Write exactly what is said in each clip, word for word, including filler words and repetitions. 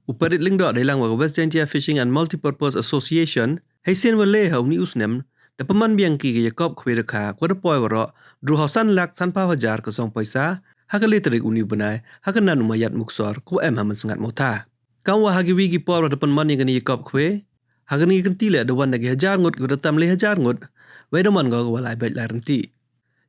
U Perit Lyngdoh da e lang wa ka West Jaintia Fishing and Multipurpose Association, hei sien wa le ha uni u snem, da pynman biang ki ka yakop khwe rakha, kawa da poi waroh, dru ha san lak sanphaw hajar ka song poisa, ha ka le tarik uni u bnai, ha ka nan u Mayat Muksor, kawa em ha Mynsngat Mawtha. Kamwa ha kiwi ki por wa da pynman ya kani yakop khwe, ha kani ka kynti le da wan da ki hajar ngut, kiwa da tam le hajar ngut, wei da man ko kawa lai beit lai rynti.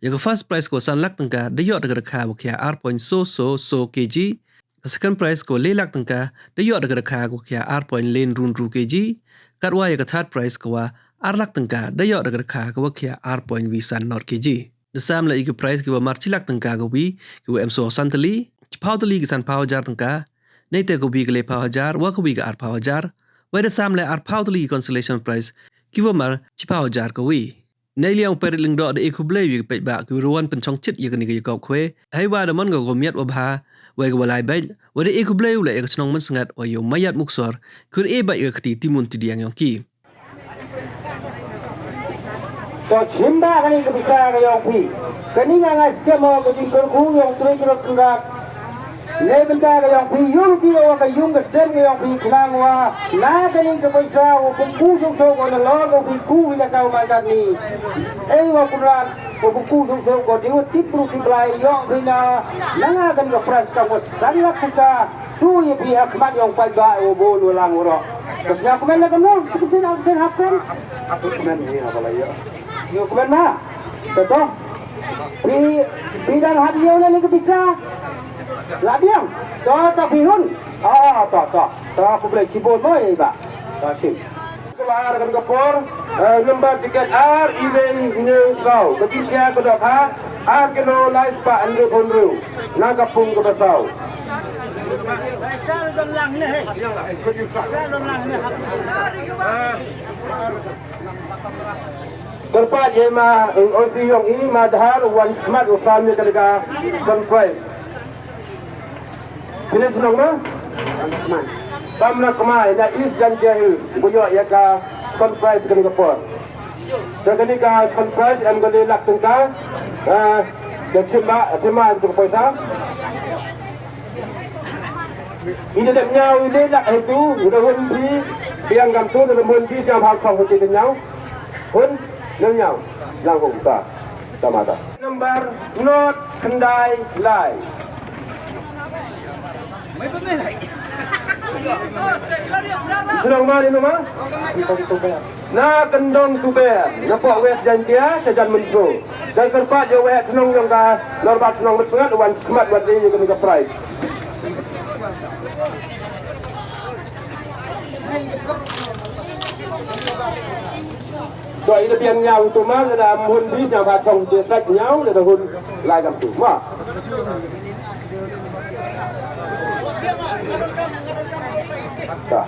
Ya ka first prize kawa san lak tyngka, da yoh da ka rakha wa khia ar point so so so kg. Ka second prize kawa le lak tyngka, da yoh da ka rakha kawa khia ar point le ynru ynru kg. Katwa ya ka third prize kawa ar lak tyngka, da yoh da ka rakha kawa khia ar point wi san nor kg. Da sam le ya ki prize kiwa mar chi lak tyngka kawi, kiwa em soo san tylli, chiphaw tylli ki sanphaw hajar tyngka, neite kawi ka lephaw hajar, wa kawi ka arphaw hajar, wei da sam le arphaw tylli ki consolation prize, kiwa mar chiphaw hajar kawi. Neiliang u Perit Lyngdoh da e khublei ya ki paidbah kiwa da wan pynchongchit ya kani ka yakop khwe, heiwa da man ko ka miat wa bha, wei kawa lai beit, wei da e khublei u le ya ka chnong Mynsngat wa ya u Mayat Muksor, kiwa da e beit ya ka kti timun tidiang yong ki. To chim bha kani ka poisa ka yong phi. Kani nga nga skem o ka jingkyrkhu yong Trai Kynrad. Neibynta ka yong phi, yung ki wa ka yung ka sem ka yong phi, khnang wa na kani ka poisa wa pynku suk suk wa na lor ka phi ku hi la ka u man katni. Ei wa Kynrad, wa pynku suk suk wa di wa tip bru tip blai yong phi na, na nga kani ka prize kam wa san lak tyngka. Su ya phi ha khmat yong paidbah wa bun wa lang waroh. Ka sñiaw kmen na ka nong, si kyntin ha kyntin ha kmen. Kmen ni ha ka la ya. Sñiaw kmen na. To to. Phi, phi dang hap ñiew na ni ka poisa. La biang. To to phi hun. Ah, to to. To khublei chibun mo ya ba. To chim. Ka ar kan ka por, eh, number ticket ar, i wei ñiew saw. Ka jingkhia ka doh ha, ar kilo lai spah hynriew phaw hynriew. Na ka pung ka ba saw. Kyrpad ya i ma, eh, O C yong i, ma Dhar, wan khmat u sam ya ka, ka second prize. Phi na chnong ma? Kamna Kmai, na East Jaintia Hills, u yoh ya ka second prize kani ka por. Te kani ka second prize em ka le lak tyngka, eh, da chim bha, chim bha em tu ka poisa. I da dep ñiaw i le lak hei tu, i da hun phi, biang kam tu, da hun phi, siang bha chong hei tu da ñiaw. Hun, da ñiaw, lang hun ta. Tama ta. Number not khyndai lai. Chnong ma ni no ma? Na Kyndong Tuber, na poh West Jaintia, sa jan mynso. Sa kyrpad ya wei chnong yong ka, Norbah chnong Mynsngat, wan khmat wan di ya kani ka prize. To i da biang ñiaw tu ma, da hun bi ñiaw ba chong je sait ñiaw, da hun lai kam tu ma. Ta.